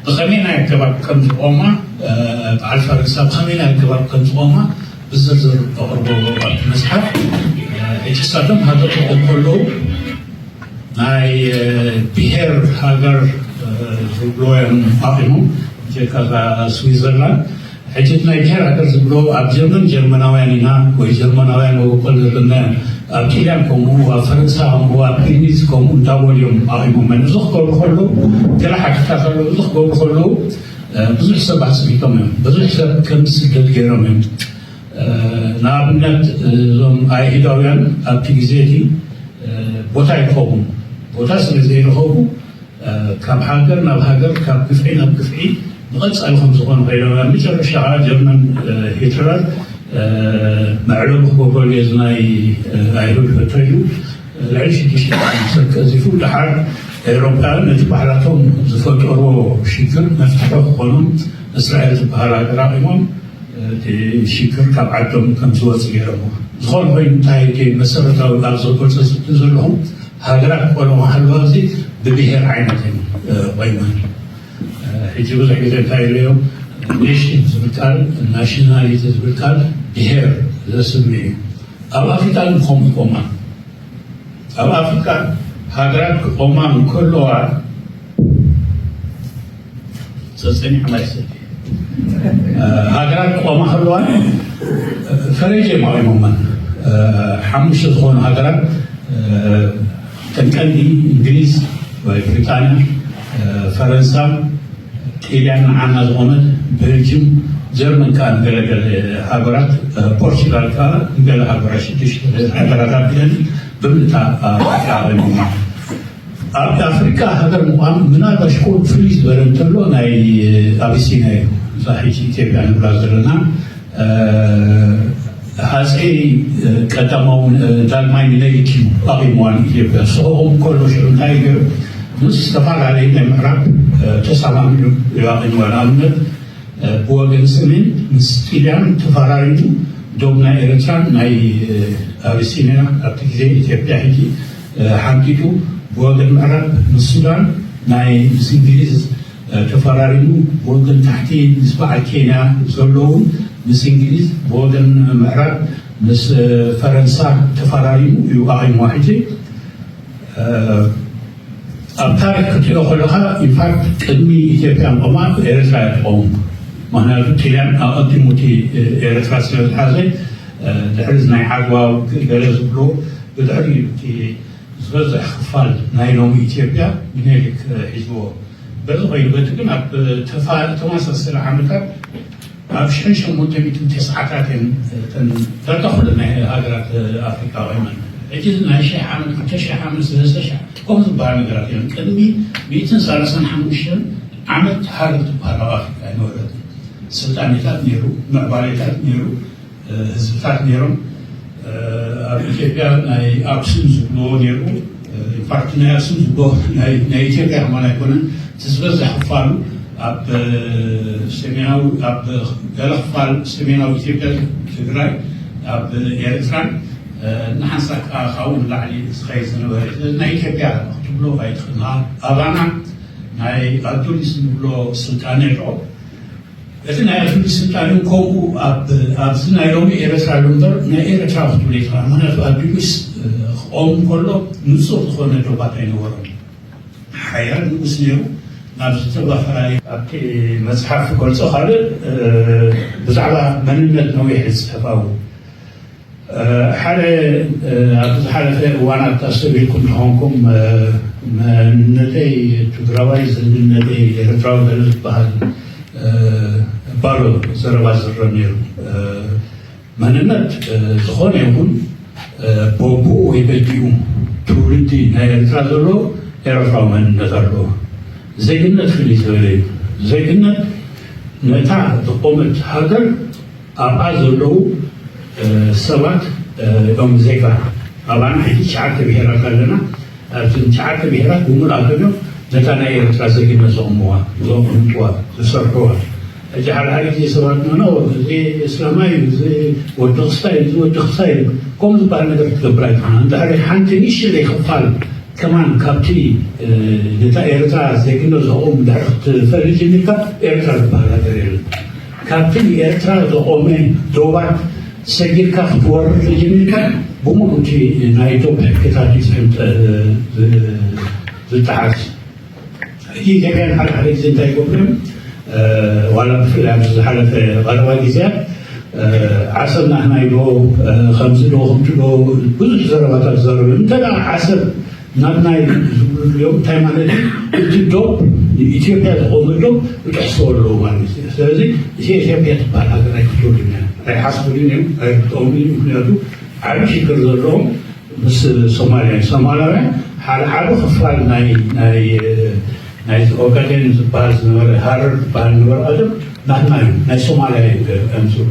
ብኸመይ ናይ ኣገባብ ከም ዝቖማ፣ በዓል ፈረንሳ ብኸመይ ናይ ኣገባብ ከም ዝቖማ ብዝርዝር ተቕርቦ ኣብቲ መጽሓፍ። ሕጂ ንሳቶም ሃገር ክቖሙ ከለዉ ናይ ብሄር ሃገር ዝብልዎ እዮም ኣቒሞም፣ ብጀካ እዛ ስዊዘርላንድ። ሕጂ እቲ ናይ ብሄር ሃገር ዝብልዎ ኣብ ጀርመን ጀርመናውያን ኢና ወይ ጀርመናውያን መበቆል ዘለና እዮም፣ ኣብ ጣልያን ከምኡ፣ ኣብ ፈረንሳ ከምኡ፣ ኣብ እንግሊዝ ከምኡ እንዳበሉ እዮም ኣቒሞም። እዚ ክገብሩ ከለዉ ገለ ሓተታ ከለዉ እዚ ክገብሩ ከለዉ ብዙሕ ሰብ ኣጽኒቶም እዮም። ብዙሕ ሰብ ከም ዝስደድ ገይሮም እዮም። ንኣብነት እዞም ኣይሁዳውያን ኣብቲ ግዜ እቲ ቦታ ይረኸቡ። ቦታ ስለ ዘይረኸቡ ካብ ሃገር ናብ ሃገር ካብ ግፍዒ ናብ ግፍዒ ንቐጻሊ ከም ዝኾኑ ከይዶም ኣብ መጨረሻ ከዓ ጀርመን ሂትለር መዕለቢ ክገብረሉ እዚ ናይ ኣይሁድ ሕቶ ኢሉ ልዕሊ ሽዱሽተ ሚእቲ ሰብ ቀዚፉ። ደሓር ኤውሮፓውያን ነቲ ባዕላቶም ዝፈጠርዎ ሽግር መፍትሒ ክኾኖም እስራኤል ዝበሃል ሃገር ኣቒሞም እቲ ሽግር ካብ ዓዶም ከም ዝወፅ ገይሮም። ዝኾነ ኮይኑ እንታይ እቲ መሰረታዊ ኣብ ዘገልፀ ዝብል ዘለኹ ሃገራት ክኾኑ ከሃለዋ እዚ ብብሄር ዓይነት እዩ ቆይመን። ሕጂ ብዙሕ ግዜ እንታይ ኢለዮም ኔሽን ዝብል ቃል ናሽናሊቲ ዝብል ቃል ብሄር ዘስምዕ እዩ። ኣብ ኣፍሪካ ግን ከምኡ ይቆማ ኣብ ኣፍሪካ ሃገራት ክቆማ እንከለዋ ጸጸኒ ሓማይ ሰብ ሃገራት ክቆማ ከለዋ ፈረንጂ እዮም ኣቂሞመን ሓሙሽተ ዝኾኑ ሃገራት ከም ቀንዲ እንግሊዝ ወይ ብሪጣንያ ፈረንሳ ጣልያን ንዓና ዝኾነት ቤልጅም ጀርመን ከዓ ንገለገለ ሃገራት ፖርቹጋል ከዓ ንገለ ሃገራት ሽዱሽተ ሃገራት ኣቢለን ብምልታ ኣቂሞማ ኣብ ኣፍሪካ ሃገር ምዃኑ ምናልባሽ ኮድ ፍልይ ዝበለ እንተሎ ናይ ኣቢሲንያ እዩ እዛ ሕጂ ኢትዮጵያ ንብላ ዘለና ሃፀይ ቀዳማዊ ዳግማይ ምኒልክ እዩ ኣቂምዋ ንኢትዮጵያ ዝስሕቖም ከሎ ሽዑ እንታይ ገይሩ ምስ ዝተፈላለዩ ናይ ምዕራብ ተሰማሚዑ እዩ ኣቂምዋ ንኣብነት ብወገን ሰሜን ምስ ጢልያን ተፈራሪሙ ዶብ ናይ ኤረትራን ናይ ኣቢሲንያ ኣብቲ ግዜ ኢትዮጵያ ሕጂ ሓንጢጡ ብወገን ምዕራብ ምስ ሱዳን ናይ ምስ እንግሊዝ ተፈራሪሙ ብወገን ታሕቲ ምስ በዓል ኬንያ ዘለዉ ምስ እንግሊዝ ብወገን ምዕራብ ምስ ፈረንሳ ተፈራሪሙ እዩ ኣቒምዋ ሕጂ ኣብ ታሪክ ክትሪኦ ከለካ ኢንፋክት ቅድሚ ኢትዮጵያ ምቆማ ኤረትራ እያ ትቆም ምክንያቱ ጢልያን ኣቐዲሙ እቲ ኤረትራ ስለዝሓዘ ድሕሪ ናይ ዓድዋ ገለ ዝብሎ ብድሕሪ ዝበዝሕ ክፋል ናይ ሎሚ ኢትዮጵያ ምኒልክ ሒዝዎ በዚ ኮይኑ በቲ ግን ኣብ ተመሳሰለ ዓመታት ኣብ ሽሕን ሸሞንተ ሚእትን ተስዓታት እየን እተን ዳርጋ ኩለን ናይ ሃገራት ኣፍሪካ ኮይነን ሕጂ ናይ ሺሕ ዓመት ክልተ ሺሕ ዓመት ሰለስተ ሺሕ ከምኡ ዝበሃል ነገራት እዮም ቅድሚ ሚእትን ሰላሳን ሓሙሽተን ዓመት ሃገር ትበሃል ኣብ ኣፍሪካ ኣይነበረትን ስልጣኔታት ነይሩ ምዕባሌታት ነይሩ ህዝብታት ነይሮም ኣብ ኢትዮጵያ ናይ ኣክሱም ዝብልዎ ነይሩ ኢንፋክት ናይ ኣክሱም ዝብልዎ ናይ ኢትዮጵያ ከማን ኣይኮነን እቲ ዝበዝሕ ክፋሉ ኣብ ሰሜናዊ ኣብ ገለ ክፋል ሰሜናዊ ኢትዮጵያ ትግራይ ኣብ ኤርትራን ንሓንሳብ ከዓ ካብኡ ንላዕሊ ዝኸይድ ዝነበረ ስለዚ ናይ ኢትዮጵያ ክትብሎ ኣይትኽእልሃ ኣባና ናይ ኣዱሊስ ንብሎ ስልጣኔ ኣሎ እቲ ናይ ኣዱሊስ ስልጣኔ ከምኡ ኣብዚ ናይ ሎሚ ኤረትራ ኣሎ እምበር ናይ ኤረትራ ክትብሎ ይትኽእልሃ ምክንያቱ ኣዱሊስ ክቆም ከሎ ንፁር ዝኾነ ዶባት ኣይነበሮም ሓያል ንጉስ ነይሩ ናብ ዝተፈላለየ ኣብቲ መፅሓፍ ክገልፆ ካልእ ብዛዕባ መንነት ነዊሕ ዝፅሕፍ ኣው ሓደ ኣብ ዝሓለፈ እዋናት ኣስተብሂልኩም እንተኾንኩም መንነተይ ትግራዋይ ዝንነተይ ኤርትራዊ ገለ ዝበሃል ባሎ ዘረባ ዝረብ ነይሩ መንነት ዝኾነ ይኹን በቡኡ ወይ በዲኡ ትውልዲ ናይ ኤርትራ ዘሎ ኤርትራዊ መንነት ኣለዎ። ዜግነት ፍልይ ዝበለ እዩ። ዜግነት ነታ ዝቆመት ሃገር ኣብኣ ዘለዉ ሰባት እዮም ዜጋ። ኣባና ሕጂ ትሽዓተ ብሄራት ኣለና። ኣብዘን ትሽዓተ ብሄራት ብምልኣቶም እዮም ነታ ናይ ኤርትራ ዜግነት ዘቕምዋ፣ ዘቕምጥዋ፣ ዝሰርሕዋ። ሕጂ ሓደ ሓደ ግዜ ሰባት ኖ እዚ እስላማይ እዩ፣ እዚ ወዲ ክስታይ እዩ፣ እዚ ወዲ ክስታይ እዩ ከምኡ ዝበሃል ነገር ክትገብር ኣይትኽእልን። እንድሕሪ ሓንቲ ንእሽተይ ክፋል ከማን ካብቲ ነታ ኤርትራ ዜግነት ዝሃቦም ድሕሪ ክትፈልይ ጀሚርካ ኤርትራ ዝበሃል ሃገር የለን። ካብቲ ንኤርትራ ዘቖመ ዶባት ሰጊርካ ክትወርድ ጀሚርካ ብምሉእ እቲ ናይ ዶብ ሕግታት እዩ ዝጥሓስ። ሕጂ ኢትዮጵያን ሓደ ሓደ ግዜ እንታይ ይገብሩ እዮም? ዋላ ብፍላይ ኣብዚ ዝሓለፈ ቀረባ ግዜያት ዓሰብ ናህናይ ዶ፣ ከምዚ ዶ ከምቲ ዶ ብዙሕ ዘረባታት ዝዛረቡ እዮም። እንተ ደኣ ዓሰብ ናብ ናይ ዝብሉ እዮም። እንታይ ማለት እዩ? እቲ ዶብ ንኢትዮጵያ ዝኾነ ዶብ ክጥሕስዎ ኣለዎ ማለት እዩ። ስለዚ እቲ ኢትዮጵያ ትበሃል ሃገር ኣይክትብሉን እዮም፣ ኣይሓስቡን እዮም፣ ኣይርድኦምን እዩ። ምክንያቱ ዓቢ ሽግር ዘለዎም ምስ ሶማልያ እዩ። ሶማላውያን ሓደ ዓቢ ክፋል ናይ ናይ ናይ ኦጋዴን ዝበሃል ዝነበረ ሃረር ዝበሃል ዝነበረ ዓለም ናትና እዩ፣ ናይ ሶማልያ እዩ ኣምፅኡ።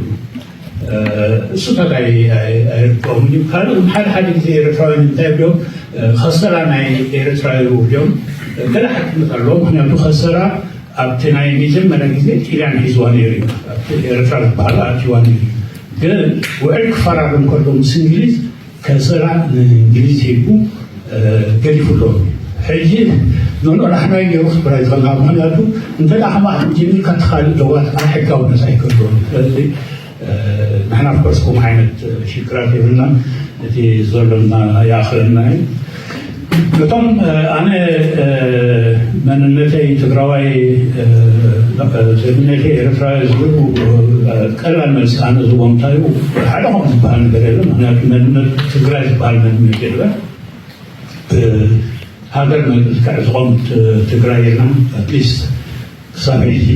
እሱታት ኣይርድኦምን እዩ። ካልእ ሓደ ሓደ ግዜ ኤርትራውያን እንታይ ብሎም ከሰላ ናይ ኤርትራ እዩ ብሎም ገለ ሓቅነት ኣለዎ። ምክንያቱ ከሰላ ኣብቲ ናይ መጀመርያ ግዜ ጢልያን ሒዝዋ ነይሩ እዩ። ኣብቲ ኤርትራ ዝበሃል ኣትይዋ ነይሩ እዩ። ግን ውዕል ክፈራረም ከሎ ምስ እንግሊዝ ከሰላ ንእንግሊዝ ሂቡ ገዲፉ ኣሎ። ሕጂ ኖኖ ናሕናይ ገይሩ ክብራ ይኸልና። ምክንያቱ እንተ ደኣ ከማዕት ጀሚርካ እቲ ካልእ ደዋት ኣሕጋውነት ኣይከልዎን። ስለዚ ንሕና ፍኮርስ ከምኡ ዓይነት ሽግራት የብልና። እቲ ዘሎና ይኣኽለና እዩ። ነቶም ኣነ መንነተይ ትግራዋይ ዜግነተይ ኤርትራዊ ዝብሉ ቀላል መልሲ ኣነ ዝቦም እንታይ እዩ? ሓደ ከም ዝበሃል ነገር የለን። ምክንያቱ መንነት ትግራይ ዝበሃል መንነት የለን። ሃገር መልክዕ ዝቆምት ትግራይ የለን። ኣትሊስት ክሳብ ሕጂ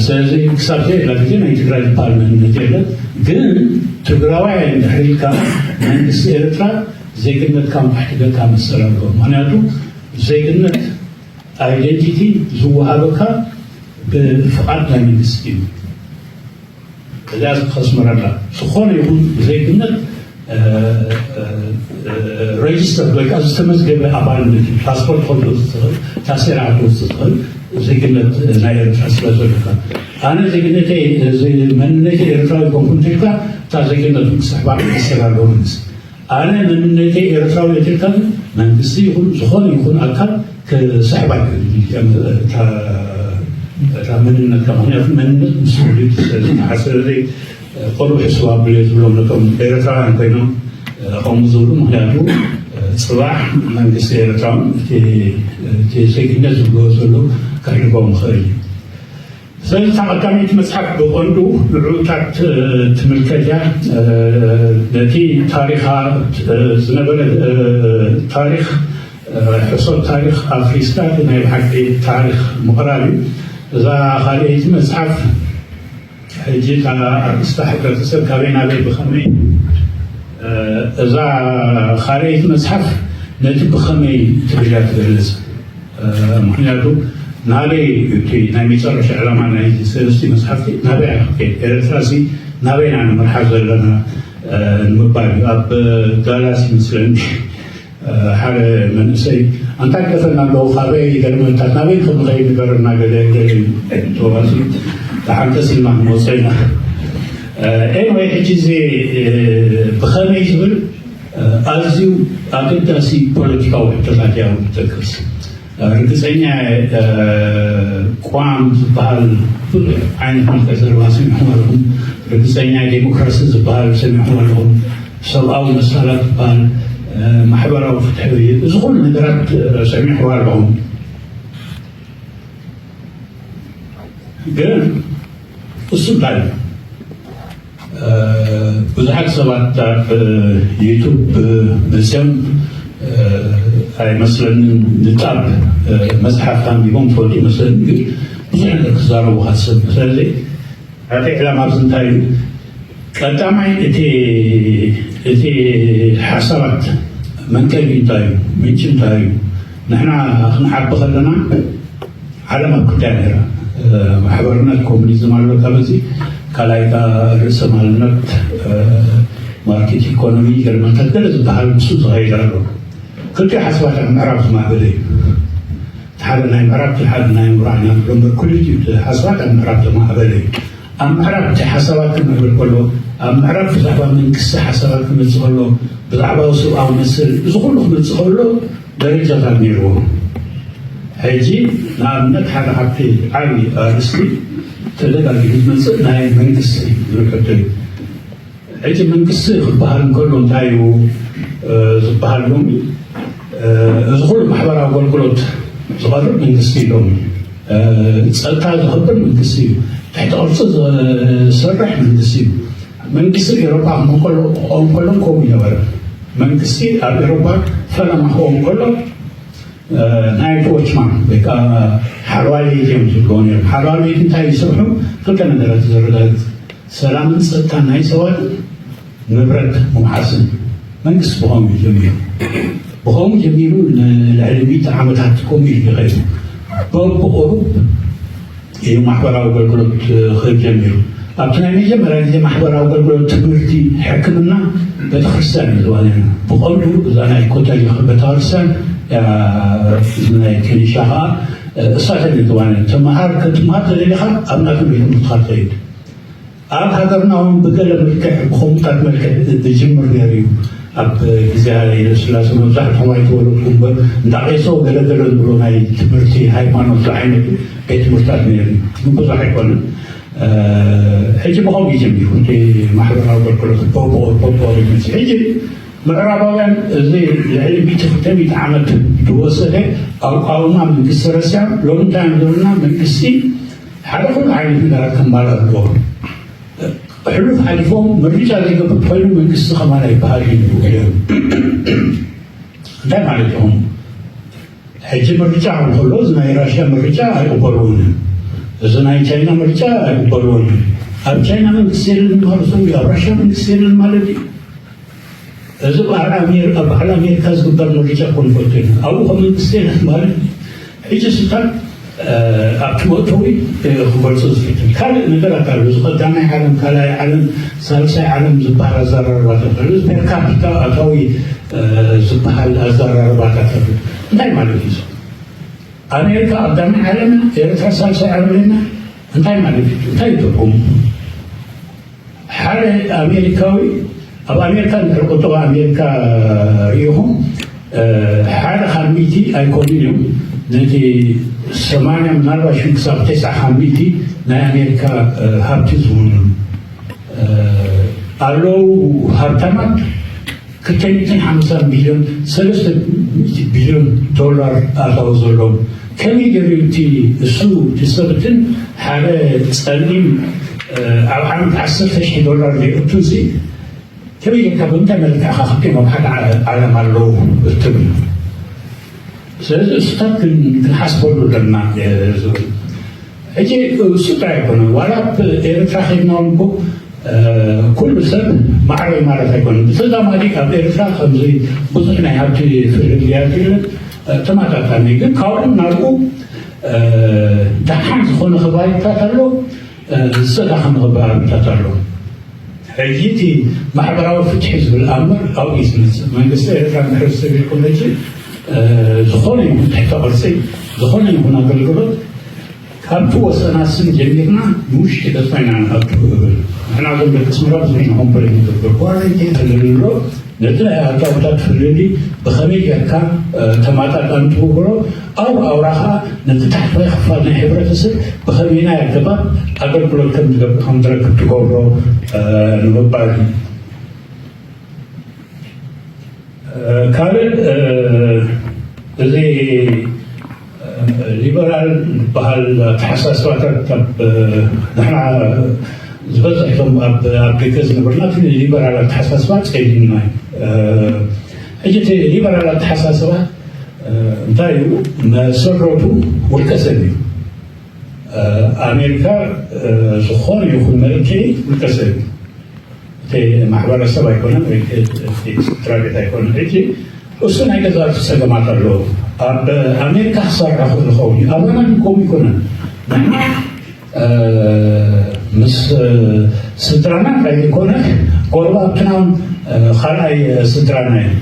ስለዚ ክሳብ ዘየላ ግዜ ናይ ትግራይ ዝበሃል መንነት የለን። ግን ትግራዋይ እንድሕር ኢልካ መንግስቲ ኤርትራ ዜግነትካ ምሕትገካ መሰል ኣለዎ። ምክንያቱ ዜግነት ኣይደንቲቲ ዝወሃበካ ብፍቓድ ናይ መንግስቲ እዩ። እዚኣ ከስምረላ ዝኾነ ይኹን ዜግነት ረጅስተር ወይ ከዓ ዝተመዝገበ ኣባልነት እዩ። ፓስፖርት ከውፅእ ዝኽእል፣ ታሴራ ከውፅእ ዝኽእል ዜግነት ናይ ኤርትራ ስለ ዘለካ። ኣነ ዜግነተይ መንነተይ ኤርትራዊ ኮንኩ እንተልካ እታ ዜግነቱ ክስሕባ ክሰር ኣለዎ መንግስቲ። ኣነ መንነተይ ኤርትራዊ እትልካ ግን መንግስቲ ይኹን ዝኾነ ይኹን ኣካል ክስሕባ ይኽእል እዩ እታ መንነትካ። ምክንያቱ መንነት ምስ ውልድ ስለዝተሓሰረ ቆልዑ ሕስብ ኣብሉ ዝብሎም ነቶም ኤርትራውያን ኮይኖም ከምኡ ዝብሉ። ምክንያቱ ፅባሕ መንግስቲ ኤርትራውን እቲ ዜግነት ዝብልዎ ዘሎ ከሕልፎም ይኽእል እዩ። ስለዚ እታ ቀዳመይቲ መጽሓፍ ብቐንዱ ንዕኡታት ትምልከት እያ። ነቲ ታሪኻ ዝነበረ ታሪኽ ሕሶት ታሪኽ ኣፍሪስካ እቲ ናይ ብሓቂ ታሪኽ ምቕራብ እዩ። እዛ ካልኣይቲ መጽሓፍ ሕጂ እታ ኣርእስታ ሕብረተሰብ ካበይ ናበይ ብኸመይ እዛ ካልኣይቲ መጽሓፍ ነቲ ብኸመይ ትብል እያ ትገልጽ። ምክንያቱ ናበይ እቲ ናይ መጨረሻ ዕላማ ናይ ሰለስቲ መፅሓፍቲ ናበይ ኣክል ኤርትራ ሲ ናበይ ኢና ንምርሓ ዘለና ንምባል እዩ። ኣብ ዳላስ ይመስለኒ ሓደ መንእሰይ ኣንታ ገፈና ኣለዉ ካበይ ገርመንታት ናበይ ከም ንኸይድ ንገርና ገለ ገለ ተዋሲ ተሓንተስ ኢልና ክንወፅእ ኢና። ኤንወይ ሕጂ እዚ ብኸመይ ዝብል ኣዝዩ ኣገዳሲ ፖለቲካዊ ሕቶታት እያ ትጠቅስ። ርግፀኛ እየ፣ ቋም ዝበሃል ብዙሕ ዓይነት መልክዕ ዘረባ ሰሚዕኹም ኣለኹም። ርግፀኛ እየ ዴሞክራሲ ዝበሃል ሰሚዕኹም ኣለኹም። ሰብኣዊ መሰላት ዝበሃል፣ ማሕበራዊ ፍትሒ፣ እዚ ኩሉ ነገራት ሰሚዕኹም ኣለኹም። ግን እሱ እንታይ እዩ? ብዙሓት ሰባት ኣብ ዩቱብ መፅዮም ኣይመስለንን ንጣብ መፅሓፍ ኣንቢቦም ትፈልጡ ይመስለኒ። ግን ብዙሕ ነገር ክዛረቡ ካሰብ ስለዚ እቲ ዕላማ ኣብዚ እንታይ እዩ? ቀዳማይ እቲ እቲ ሓሳባት መንቀሊ እንታይ እዩ? ምንጭ እንታይ እዩ? ንሕና ክንዓቢ ከለና ዓለም ኣብ ክልተ እያ ነይራ። ማሕበርነት ኮሙኒዝም ኣሎ፣ ካብ እዚ ካልኣይ ከኣ ርእሰ ማልነት ማርኬት ኢኮኖሚ ገርመንታት ገለ ዝበሃል ምስ ዝኸይድ ኣሎ። ክልቲኡ ሓሳባት ኣብ ምዕራብ ዝማዕበለ እዩ። እቲ ሓደ ናይ ምዕራብ እቲ ሓደ ናይ ምብራቕ ኢና ንብሎ እምበር ክልቲኡ እቲ ሓሳባት ኣብ ምዕራብ ዝማዕበለ እዩ። ኣብ ምዕራብ እቲ ሓሳባት ክምዕብል ከሎ ኣብ ምዕራብ ብዛዕባ መንግስቲ ሓሳባት ክመፅእ ከሎ ብዛዕባ ሰብኣዊ መሰል እዚ ኩሉ ክመፅእ ከሎ ደረጃታት ነይርዎ። ሕጂ ንኣብነት ሓደ ካብቲ ዓብዪ ኣርእስቲ ተደጋጊሙ ዝመፅእ ናይ መንግስቲ ዝብል ሕቶ እዩ። ሕጂ መንግስቲ ክበሃል እንከሎ እንታይ እዩ ዝበሃል ሎሚ? እዚ ኩሉ ማሕበራዊ ኣገልግሎት ዝቐርብ መንግስቲ እዩ ሎሚ። ፀጥታ ዘኽብር መንግስቲ እዩ። ትሕቲ ቅርፂ ዝሰርሕ መንግስቲ እዩ። መንግስቲ ኤሮፓ ክኸውን ከሎ ከምኡ ይነበረ። መንግስቲ ኣብ ኤሮፓ ፈለማ ክኸውን ከሎ ናይት ዎችማን ወይ ከዓ ሓርባይ ለይቲ እዮም ዝብልዎ ነይሮም። ሓርባይ ለይቲ እንታይ ይሰርሑ? ክልተ ነገራት ዘረጋግፅ፣ ሰላምን ፀጥታን ናይ ሰባትን ንብረት ምውሓስን። መንግስቲ ብኸምኡ እዩ ጀሚሩ። ብኸምኡ ጀሚሩ ንልዕሊ ሚእቲ ዓመታት ከምኡ እዩ ይኸይዱ። በብቁሩብ እዩ ማሕበራዊ ኣገልግሎት ክህብ ጀሚሩ። ኣብቲ ናይ መጀመርያ ግዜ ማሕበራዊ ኣገልግሎት ትምህርቲ፣ ሕክምና፣ ቤተክርስትያን እዩ ዝባለና። ብቐንዱ እዛ ናይ ኮተሊክ ቤተክርስትያን እያ፣ ናይ ከኒሻ ከዓ እሳተን እዩ ዝባለና። ተምሃር ክትምሃር ተደሊኻ ኣብ ናቶም ቤት ትምህርትኻ ትኸይድ። ኣብ ሃገርና እውን ብገለ መልክዕ ብኸምኡታት መልክዕ ዝጅምር ነይሩ እዩ። ኣብ ግዜ ሃይለ ስላሴ መብዛሕትኹም ኣይተወለድኩም እምበር እንዳ ቄሶ ገለገለ ዝብሎ ናይ ትምህርቲ ሃይማኖት ዝዓይነቱ ቤት ትምህርትታት ነይሩ እዩ። ግን ብዙሕ ኣይኮነን። ሕጂ ብኸምኡ እዩ ጀሚሩ። እቲ ማሕበራዊ ኣገልግሎት ቦቦ ቦቦ ይመፅእ። ሕጂ ምዕራባውያን እዚ ልዕሊ ሚእቲ ክልተ ሚእቲ ዓመት ዝወሰደ ኣቋውማ መንግስቲ ረስያ ሎም እንታይ እዮም ዝብሉና? መንግስቲ ሓደ ኩሉ ዓይነት ነገራት ከማልእ ኣለዎ። ሕሉፍ ሓሊፎም ምርጫ ዘይገብር ኮይኑ መንግስቲ ከማን ኣይበሃል እዩ ይብሉ እዮም። እንታይ ማለት እዮም? ሕጂ ምርጫ ክብል ከሎ እዚ ናይ ራሽያ ምርጫ ኣይቕበልዎን እዮም። እዚ ናይ ቻይና ምርጫ ኣይቕበልዎን እዮም። ኣብ ቻይና መንግስቲ የለን ማለት እዩ፣ ኣብ ራሽያ መንግስቲ የለን ማለት እዩ። እዚ በዓል ኣሜር-፣ ኣብ በዓል ኣሜሪካ ዝግበር ምርጫ እኮ ንፈልጦ ኢና። ኣብኡ ከም መንግስቲ የለን ማለት እዩ። ሕጂ ስልጣን ኣብቲ መእተዊ ክገልጾ ዝፍትን ካልእ ነገራት ኣሎ። እዚ ቀዳማይ ዓለም፣ ካልኣይ ዓለም፣ ሳልሳይ ዓለም ዝበሃል ኣዘራርባታት ኣሎ። እዚ ፐር ካፒታ ኣታዊ ዝበሃል ኣዘራርባታት ኣሎ። እንታይ ማለት እዩ? ኣሜሪካ ቀዳማይ ዓለም፣ ኤርትራ ሳልሳይ ዓለም ኢና። እንታይ ማለት እዩ? እንታይ እዩ ትርጉሙ? ሓደ ኣሜሪካዊ ኣብ ኣሜሪካ ንድሕሪ ቁጠባ ኣሜሪካ ርኢኹም፣ ሓደ ካብ ሚእቲ ኣይኮኑን እዮም፣ ነቲ ሰማንያ ምናልባት ሽን ክሳብ ተስዓ ካብ ሚእቲ ናይ ኣሜሪካ ሃብቲ ዝውኑ ኣለዉ። ሃብታማት ክልተ ሚእትን ሓምሳን ቢልዮን፣ ሰለስተ ሚእቲ ቢልዮን ዶላር ኣታዊ ዘለዎም። ከመይ ገይሩ እቲ እሱ እቲ ሰብትን ሓደ ጸሊም ኣብ ዓመት ዓሰርተ ሽሕ ዶላር ዘይእቱ እዚ ከመይ ጌርካ ብምንታይ መለክዕኻ ክልቲኦም ኣብ ሓደ ዓለም ኣለዉ እትብል? ስለዚ እሱታት ክንሓስበሉ ኣለና ዝብል። ሕጂ እሱ ጥራይ ኣይኮነ፣ ዋላ ኣብ ኤርትራ ከይድና እውን እኮ ኩሉ ሰብ ማዕረ ማለት ኣይኮነን። ብተዛማዲ ኣብ ኤርትራ ከምዚ ብዙሕ ናይ ሃብቲ ፍልልያት የለን፣ ተመጣጣኒ። ግን ካብኡ ናብኡ ደሓን ዝኾነ ከባቢታት ኣሎ፣ ዝሰዳኸነ ከባቢታት ኣሎ። ሕጂ እቲ ማሕበራዊ ፍትሒ ዝብል ኣምር ኣብኡ እዩ ዝመፅእ። መንግስቲ ኤርትራ እንድሕር ዝሰቢልኩም ሕጂ ዝኾነ ይኹን ትሕተ ቅርፂ፣ ዝኾነ ይኹን ኣገልግሎት ካብቲ ወሰናስን ጀሚርና ንውሽጢ ገፅና ኢና ንኣቱ እብል። ንሕና እዞም ደቂ ኣስመራ ብዙሕ ኢና ኮምፕሌን ንገብር። ኳረንቲን ክልል ኣሎ። ነቲ ናይ ኣታውታት ፍልልይ ብኸመይ ጌርካ ተማጣጣኒ ትገብሮ? ኣብ ኣውራ ኸኣ ነቲ ታሕተዋይ ክፋል ናይ ሕብረተሰብ ብኸመይናይ ኣገባብ ኣገልግሎት ከም ዝገብር ከም ዝረክብ ትገብሮ ንምባል እዩ። ካልእ እዚ ሊበራል ዝበሃል ኣተሓሳስባታት ኣብ ንሕና ዝበዝሕ እቶም ኣብ ኣብ ደገ ዝነበርና እቲ ሊበራል ኣተሓሳስባ ጸሊምና እዩ። ሕጂ እቲ ሊበራል ኣተሓሳስባ እንታይ እዩ? መሰረቱ ውልቀ ሰብ እዩ። ኣሜሪካ ዝኾነ ይኹን መልክዒ ውልቀ ሰብ እዩ። እቲ ማሕበረሰብ ኣይኮነን ወይ እቲ ስድራ ቤት ኣይኮነን። ሕጂ እሱ ናይ ገዛእቱ ጸገማት ኣለዎ። ኣብ ኣሜሪካ ክሰርሕ ክኽእል ይኸውን እዩ። ኣባና ግን ከምኡ ይኮነን። ንሕና ምስ ስድራና ጥራይ ዘይኮነ ጎረባብትና እውን ካልኣይ ስድራና እዩ፣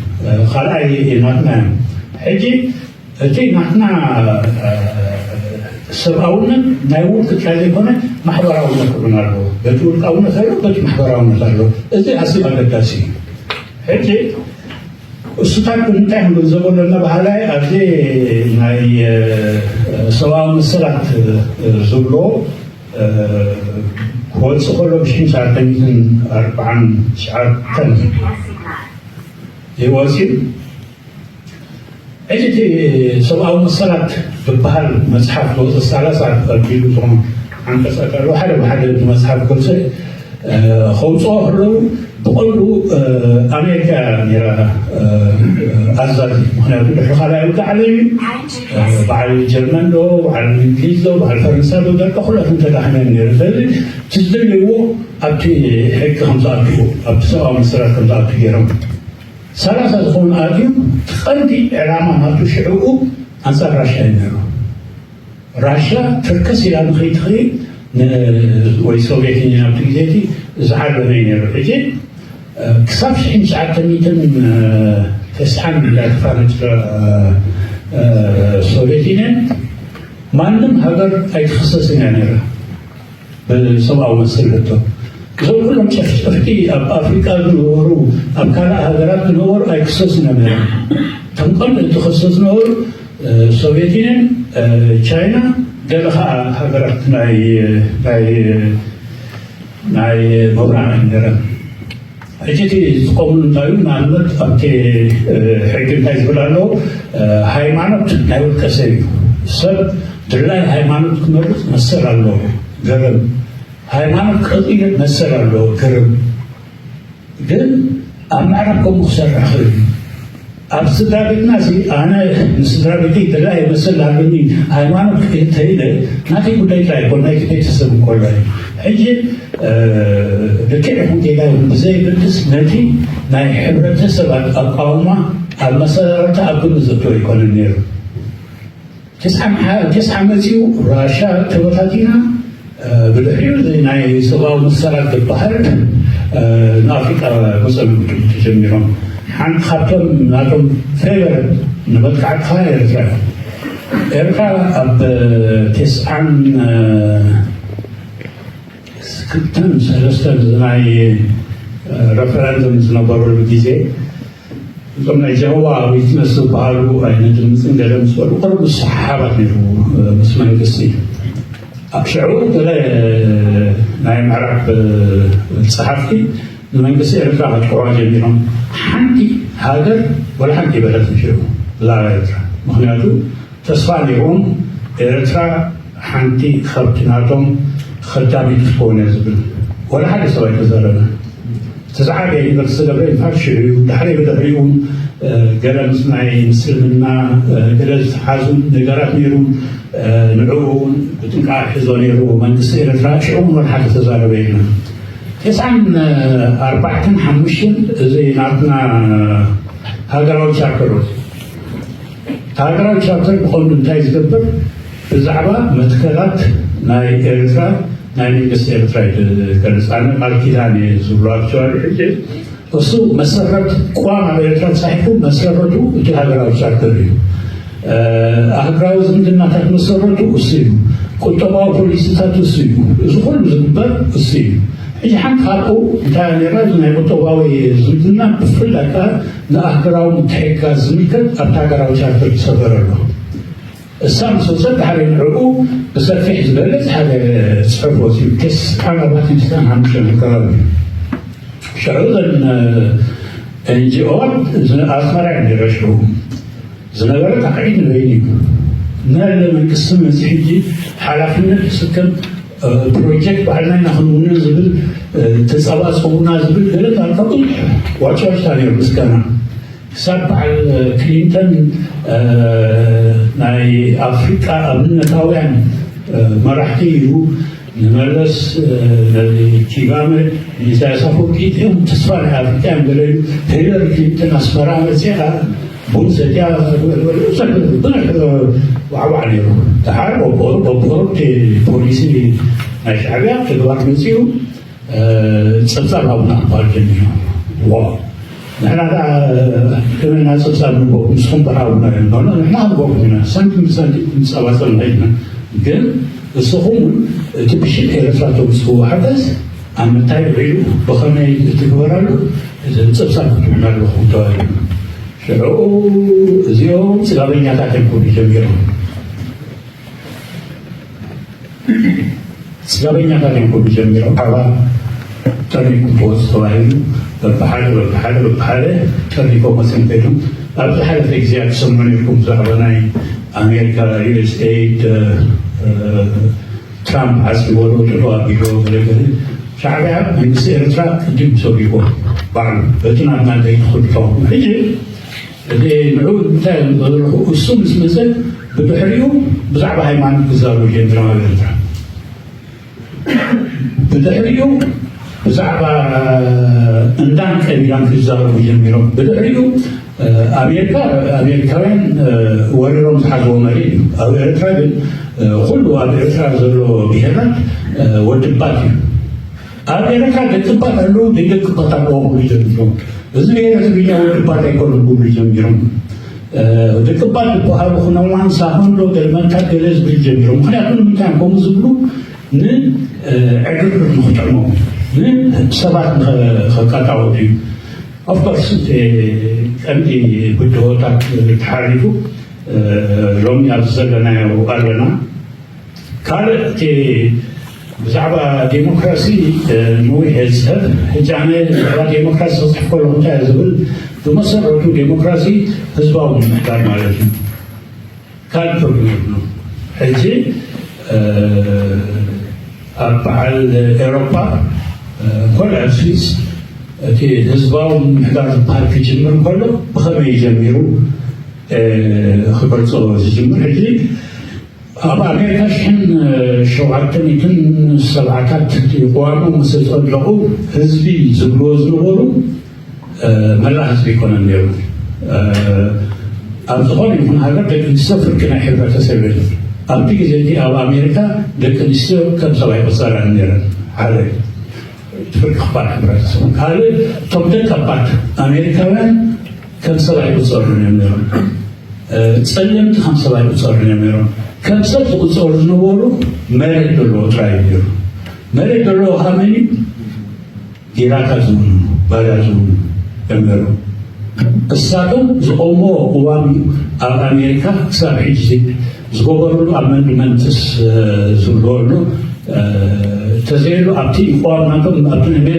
ካልኣይ ናትና እዩ። ሕጂ እቲ ናትና ሰብኣውነት ናይ ውልቂ ጥራይ ዘይኮነ ማሕበራውነት እውን ኣለዎ። በቲ ውልቃውነት ኣሎ፣ በቲ ማሕበራውነት ኣሎ። እዚ ኣዝዩ ኣገዳሲ እዩ። ሕጂ እሱታት እንታይ ክንግንዘቦ ኣለና? ባህላይ ኣብዚ ናይ ሰብኣዊ መሰላት ዝብሎ ክወፅእ ከሎ ብሽሕን ትሽዓተ ሚእትን ኣርባዓን ትሽዓተን ይወፅዩ። ሕጂ እቲ ሰብኣዊ መሰላት ዝበሃል መፅሓፍ ዝወፀ ሳላሳ ኣቢሉ ዝኾኑ ዓንቀፃት ኣለዉ። ሓደ ብሓደ እቲ መፅሓፍ ክወፅእ ከውፅኦ ከለዉ ብቐንዱ ኣሜሪካ ነይራ ኣዛዚ። ምክንያቱ ድሕሪ ካልኣይ ውግእ ዓለም እዩ። በዓል ጀርመን ዶ፣ በዓል እንግሊዝ ዶ፣ በዓል ፈረንሳ ዶ፣ ደቂ ኩላትን ተዳሕነን ነይሩ። ስለዚ እቲ ዝደለይዎ ኣብቲ ሕጊ ከም ዝኣትዎ፣ ኣብቲ ሰብኣዊ መሰላት ከም ዝኣትው ገይሮም። ሰላሳ ዝኾኑ ኣትዮም። እቲ ቀንዲ ዕላማ ናቱ ሽዕኡ ኣንፃር ራሻ እዩ ነይሩ። ራሻ ትርከስ ኢላ ንኸይትኽእል ወይ ሶቪየት ዩኒየን ኣብቲ ግዜ እቲ ዝዓለመ እዩ ነይሩ። ሕጂ ክሳብ ሽሕን ትሽዓተ ሚእትን ተስዓን እንዳተፋነጨ ሶቪየት ዩኒየን ማንም ሃገር ኣይትኽሰስን እያ ነይራ። ብሰብኣዊ መሰል ሕቶ እዞም ኩሎም ጨፍጨፍቲ ኣብ ኣፍሪቃ ዝነበሩ ኣብ ካልእ ሃገራት ዝነበሩ ኣይክሰሱ ነበረ። እቶም ቀንዲ ዝኸሰሱ ዝነበሩ ሶቪየት ዩኒየን፣ ቻይና፣ ገለ ከዓ ሃገራት ናይ ናይ ናይ ምብራቕ ነረን። ሕጂ እቲ ዝጥቀምሉ እንታይ እዩ? ንኣብነት ኣብቲ ሕጊ እንታይ ዝብል ኣሎ? ሃይማኖት ናይ ውልቀ ሰብ እዩ። ሰብ ድላይ ሃይማኖት ክመርፅ መሰል ኣለዎ። ገረብ ሃይማኖት ክቕይር መሰል ኣለዎ። ገረብ ግን ኣብ ምዕራብ ከምኡ ክሰርሕ ክእል እዩ። ኣብ ስድራ ቤትና እዚ ኣነ ንስድራ ቤተይ ድላይ መሰል ኣለኒ፣ ሃይማኖት ክእል ተይለ ናተይ ጉዳይ ጥራይ ይኮን ናይቲ ቤተሰብ እንኮላ እዩ። ሕጂ ልክዕ ይኹን ጌጋ ይኹን ብዘይብልስ ነቲ ናይ ሕብረተሰብ ኣቃውማ ኣብ መሰራርታ ኣብ ግምት ዘእተወ ኣይኮነን ነይሩ። ተስዓ መፂኡ ራሻ ተበታቲና። ብድሕሪኡ ናይ ሰብኣዊ መሰላት ዝበሃል ንኣፍሪቃ መፀምብቱ ተጀሚሮም። ሓንቲ ካብቶም ናቶም ፌቨረት ንመጥቃዕቲ ከዓ ኤርትራ እዩ። ኤርትራ ኣብ ተስዓን ክልተን ሰለስተን ናይ ረፈረንደም ዝነበረሉ ግዜ እቶም ናይ ጀሆዋ ዊትነስ ዝበሃሉ ኣይነድምፅን ገለ ምስ በሉ ቅርብ ሰሓሓባት ነይሩ ምስ መንግስቲ። ኣብ ሽዑ ገለ ናይ ምዕራብ ፀሓፍቲ ንመንግስቲ ኤርትራ ከጥቅዑ ጀሚሮም። ሓንቲ ሃገር ወላ ሓንቲ ይበለት ሽዑ ብዛዕባ ኤርትራ። ምክንያቱ ተስፋ ነይሮም ኤርትራ ሓንቲ ካብቲ ናቶም ከዳሚት ክትከውን እያ ዝብል ወላ ሓደ ሰብ ኣይተዛረበ። እቲ ዝዓበየ ዩኒቨርሲቲ ገብረ ይንፋር ሽዑ እዩ። ድሕሪ ብድሕሪኡ እውን ገለ ምስ ናይ ምስልምና ገለ ዝተሓዙ ነገራት ነይሩ። ንዕኡ እውን ብጥንቃ ሒዞ ነይሩ መንግስቲ ኤርትራ። ሽዑ እውን ወላ ሓደ ተዛረበ የለን። ተስዓን ኣርባዕተን ሓሙሽተን እዚ ናትና ሃገራዊ ቻርተር ወፂኡ። ሃገራዊ ቻርተር ብቐንዱ እንታይ ዝገብር? ብዛዕባ መትከላት ናይ ኤርትራ ናይ መንግስቲ ኤርትራ እዩ ዝገልፅ። ኣነ ቃል ኪዳን እየ ዝብሎ ኣክቸዋሊ ሕጂ እሱ መሰረት ቅዋም ኣብ ኤርትራ ተፃሒፉ መሰረቱ እቲ ሃገራዊ ቻርተር እዩ። ኣህግራዊ ዝምድናታት መሰረቱ እሱ እዩ። ቁጠባዊ ፖሊሲታት እሱ እዩ። እዚ ኩሉ ዝግበር እሱ እዩ። ሕጂ ሓንቲ ካብኡ እንታይ ነራ ናይ ቁጠባዊ ዝምድና ብፍላይ ከዓ ንኣህግራዊ ምትሕግጋዝ ዝምልከት ኣብቲ ሃገራዊ ቻርተር ይሰፈር ኣሎ። እሳ ምስ ወፀት ሓደ ንዕኡ ብሰፊሕ ዝገልፅ ሓደ ፅሑፍ ወፂኡ ቴስ ኣርባዕተን ሓሙሽተን ኣካባቢ ሽዑ ዘን ኤንጂኦን ኣስመራ እዮም ነረሽቡ ዝነበረ ታዕዒድ ንበይኑ እዩ። መለ መንግስቲ መዚ ሕጂ ሓላፍነት ዝስከም ፕሮጀክት ባዕልና ኢና ክንውንን ዝብል ተፀባፀቡና ዝብል ገለ ጣልቃ ብዙሕ ዋጫዋጭታ ነይሩ ምስጋና ክሳብ በዓል ክሊንተን ናይ ኣፍሪቃ ኣብነታውያን መራሕቲ እዩ። ንመለስ ነዚ ኪጋመ ንኢሳያስ ኣፈወርቂ እዚኦም ተስፋ ናይ ኣፍሪቃ እዮም ገለ ኢሉ። ሂለሪ ክሊንተን ኣስመራ መፅያ ቡን ሰትያ ብዙሕ ብዙሕ ዋዕዋዕ ነይሩ። ደሓር በብኦሩ በብኦሩ እቲ ፖሊሲ ናይ ሻዕቢያ ተግባር መፅኡ ፀብፃብ ሃቡና ክበሃል ጀሚሩ። ዋ ንሕና ከዓ ከመይ ኢና ፀብፃብ ንቦ ንስኹም በሃቡና እዮም። ኖ ንሕና ክንቦኩም ኢና ሳንቲም ብሳንቲም ክንፀባፀብ ንኸይድና ግን ንስኹም እውን እቲ ብሽም ኤርትራ ተምፅእዎ ሓገዝ ኣብ ምንታይ ውዒሉ ብኸመይ ትግበረሉ ፀብፃብ ክትብሉና ኣለኹም ተባሂሉ። ሽዑ እዚኦም ጽጋበኛታት እዮም ክብሉ ጀሚሮም። ጽጋበኛታት እዮም ክብሉ ጀሚሮም። ሓባ ጠርኒፍኩም ክወፁ ተባሂሉ በብሓደ በብሓደ በብሓደ ጠርኒፎም መፅዮም ከይዶም። ኣብ ዝሓለፈ ግዜያት ትሰምዑ ነይርኩም ብዛዕባ ናይ ኣሜሪካ ዩኤስኤይድ ትራምፕ ዓፂዎ ዶ ደሎ ኣቢሎ ገለገለ። ሻዕብያ መንግስቲ ኤርትራ ቅድም ሰቢዎ ባዕሉ በቲ ናትና ዘይትኽልፈው ሕጂ እቲ ንዑ እንታይ ዘለኹ እሱ ምስ መፀ ብድሕሪኡ ብዛዕባ ሃይማኖት ክዛረቡ ጀሚሮም ኣብ ኤርትራ። ብድሕሪኡ ብዛዕባ እንዳን ቀቢላን ክዛረቡ ጀሚሮም። ብድሕሪኡ ኣሜሪካ ኣሜሪካውያን ወሪሮም ዝሓዝዎ መሬት እዩ። ኣብ ኤርትራ ግን ኩሉ ኣብ ኤርትራ ዘሎ ብሄራት ወድባት እዩ። ኣብ ኤርትራ ደቅባት ኣለዉ፣ ደቂ ደቅባት ኣለዉ ክብሉ ጀሚሮም። እዚ ብሄረ ትግርኛ ወድባት ኣይኮኑን ክብሉ ጀሚሮም። ደቅባት ዝበሃሉ ኩነዋን ሳሆን ዶ ገለመንታት ገለ ዝብል ጀሚሮም። ምክንያቱ ንምንታይ እዮም ከምኡ ዝብሉ? ንዕግርግር ንክጥዕሞም፣ ንሰባት ንከቃጣወጡ እዩ። ኦፍኮርስ እቲ ቀንዲ ብድሆታት ተሓሪፉ ሎሚ ኣብዚ ዘለናዮ ኣለና። ካልእ እቲ ብዛዕባ ዴሞክራሲ ንዊሕ እየ ዝፅሕፍ። ሕጂ ኣነ ብዛዕባ ዴሞክራሲ ክፅሕፍ ከለኹ እንታይ እየ ዝብል? ብመሰረቱ ዴሞክራሲ ህዝባዊ ምምሕዳር ማለት እዩ። ካልእ ትርጉም የብሉ። ሕጂ ኣብ በዓል ኤሮፓ ኮልዕ ስዊስ እቲ ህዝባዊ ምምሕዳር ዝበሃል ክጅምር ከሎ ብኸመይ ጀሚሩ ክገልፆ ዝጅምር። ሕጂ ኣብ ኣሜሪካ ሽሕን ሸውዓተ ሚእትን ሰብዓታት ቅዋሞም ምስ ኣፀደቑ ህዝቢ ዝብልዎ ዝነበሩ መላእ ህዝቢ ኣይኮነን ነይሩ። ኣብ ዝኾነ ይኹን ሃገር ደቂ ኣንስትዮ ፍርቂ ናይ ሕብረተሰብ እየን። ኣብቲ ግዜ እቲ ኣብ ኣሜሪካ ደቂ ኣንስትዮ ከም ሰብ ኣይቆፀራን ነይረን። ሓደ ፍርቂ ክፋል ሕብረተሰብ። ካልእ እቶም ደቀባት ኣሜሪካውያን ከም ሰብ ኣይቆፀሩን እዮም ነይሮም። ጸለምቲ ከም ሰብ ኣይቁጸሩን እዮም ነይሮም። ከም ሰብ ዝቁጸሩ ዝነበሩ መሬት ዘለዎ ጥራይ እዩ ነይሩ። መሬት ዘለዎ ከመይ እዩ? ጌራታት ዝብሉ፣ ባዳ ዝብሉ እዮም ነይሮም። እሳቶም ዝቆምዎ ቅዋም እዩ ኣብ ኣሜሪካ ክሳብ ሕጂ ዝገበሩሉ ኣመንድመንትስ ዝብልዎ ኣሎ። ተዘይሉ ኣብቲ ቅዋም ናቶም ኣብቲ ናይ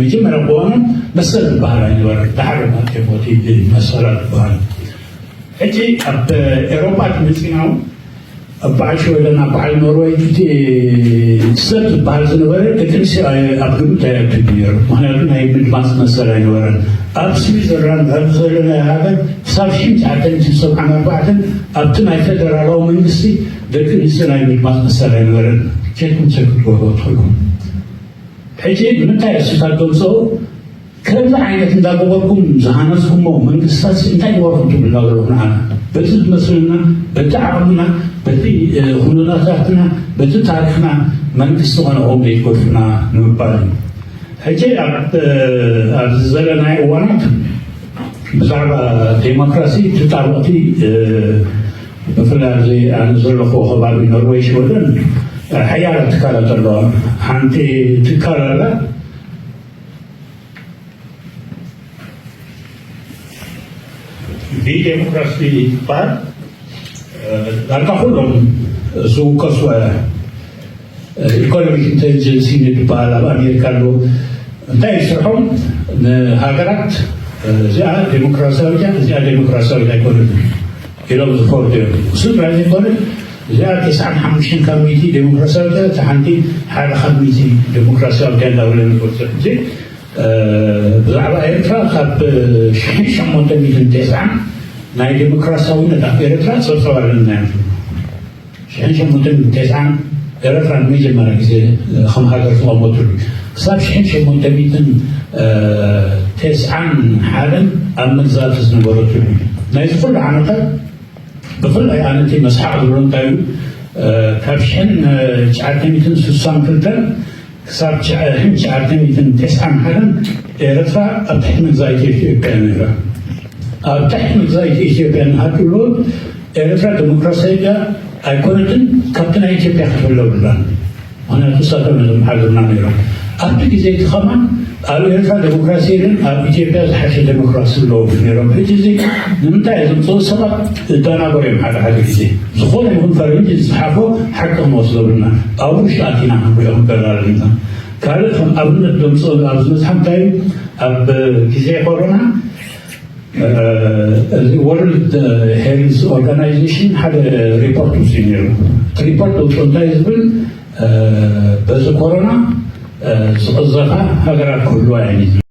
መጀመርያ ቅዋሞም መሰል ዝበሃል ኣይነበረን። ዳሕር ናቸው እቲ መሰላት ዝበሃል ሕጂ ኣብ ኤሮጳ መፂና እውን ኣብ በዓል ሽወደን ኣብ በዓል ኖርወይ እቲ ሰብ ዝበሃል ዝነበረ ደቂ ኣንስትዮ ኣብ ግምት ኣየእትውሉ ነይሩ። ምክንያቱ ናይ ምድማፅ መሰል ኣይነበረን። ኣብ ስዊዘርላንድ ኣብ ዘለናዮ ሃገር ክሳብ ሽሕን ትሽዓተ ሚእትን ሰብዓን ኣርባዕተን ኣብቲ ናይ ፌደራላዊ መንግስቲ ደቂ ኣንስትዮ ናይ ምድማፅ መሰል ኣይነበረን። ኬድኩም ቸክ ክትገብሩ ትኽእሉ። ሕጂ ንምንታይ እሱታት ደምፅኦ ከምዚ ዓይነት እንዳገበርኩም ዝሃነፅኩሞ መንግስታት እንታይ ገበርኩም ትብልና ዘለኹም ንዓና? በቲ ዝመስለና፣ በቲ ዓቕምና፣ በቲ ኩነታታትና፣ በቲ ታሪክና መንግስቲ ኮነ ኦም ዘይትገድፉና ንምባል እዩ። ሕጂ ኣብ ኣብዚ ዘለናዮ እዋናት ብዛዕባ ዴሞክራሲ እቲ ጣብቕቲ ብፍላይ ኣብዚ ኣነ ዘለኹ ከባቢ ኖርዌይ ሽወደን ሓያላት ትካላት ኣለዋ። ሓንቲ ትካል ኣላ ቢዴሞክራሲ ትበሃል። ዳርጋ ኩሎም ዝውከሱ ኢኮኖሚክ ኢንቴሊጀንስ ዩኒት ዝበሃል ኣብ ኣሜሪካ ኣለዉ። እንታይ ስርሖም ንሃገራት እዚኣ ዴሞክራሲያዊት እያ፣ እዚኣ ዴሞክራሲያዊት ኣይኮነትን ኢሎም ዝፈርዱ እዮም። እሱ ጥራይ ዘይኮነ እዚኣ ተስዓን ሓሙሽተን ካብ ሚእቲ ዴሞክራሲያዊት እያ፣ እታ ሓንቲ ሓደ ካብ ሚእቲ ዴሞክራሲያዊት እያ እንዳበለ ንፈልጦ። ሕጂ ብዛዕባ ኤርትራ ካብ ሽሕን ሸሞንተ ሚእትን ተስዓን ናይ ዴሞክራሲያዊነት ኣብ ኤርትራ ጸብጸብ ኣለና እዮም። ሽሕን ሸሞንተ ሚእትን ተስዓን ኤርትራ ንመጀመርያ ግዜ ከም ሃገር ዝቐመትሉ ክሳብ ሽሕን ሸሞንተ ሚእትን ተስዓን ሓደን ኣብ መግዛእቲ ዝነበረትሉ እዩ። ናይዚ ኩሉ ዓመታት ብፍላይ ኣነ እቲ መስሓቕ ዝብሎ እንታይ እዩ፣ ካብ ሽሕን ትሽዓተ ሚእትን ስሳን ክልተን ክሳብ ሽሕን ትሽዓተ ሚእትን ተስዓን ሓደን ኤርትራ ኣብ ትሕቲ መግዛኢት ኢትዮጵያ ነይራ። ኣብ ትሕቲ መግዛኢት ኢትዮጵያ እናሃለወት ኤርትራ ዴሞክራሲያዊት ኣይኮነትን፣ ካብቲ ናይ ኢትዮጵያ ክትህሉ የብላን። ምክንያቱ ንሳቶም እዮም ዝመሓድሩና ነይሮም። ኣብቲ ግዜ እቲ ከማን ኣብ ኤርትራ ዴሞክራሲ የለን፣ ኣብ ኢትዮጵያ ዝሓሸ ዴሞክራሲ ኣለዎ ነይሮም። ሕጂ እዚ ንምንታይ እዮም ዝምፅኡ ሰባት? እዳናገሩ እዮም ሓደ ሓደ ግዜ። ዝኾነ ይኹን ፈረንጂ ዝፅሓፎ ሓቂ ክንወስዶ ብልና ኣብ ውሽጢ ኣቲና ክንሪኦ ክንበላል ኢና። ካልእ ከም ኣብነት ዘምፅኡ ኣብዚ መፅሓፍ እንታይ እዩ? ኣብ ግዜ ኮሮና እዚ ወርልድ ሄልዝ ኦርጋናይዜሽን ሓደ ሪፖርት ውፅኡ ነይሩ። እቲ ሪፖርት ውፅኡ እንታይ ዝብል በዚ ኮሮና ዝቕዘፋ ሃገራት ክህልዋ እየን።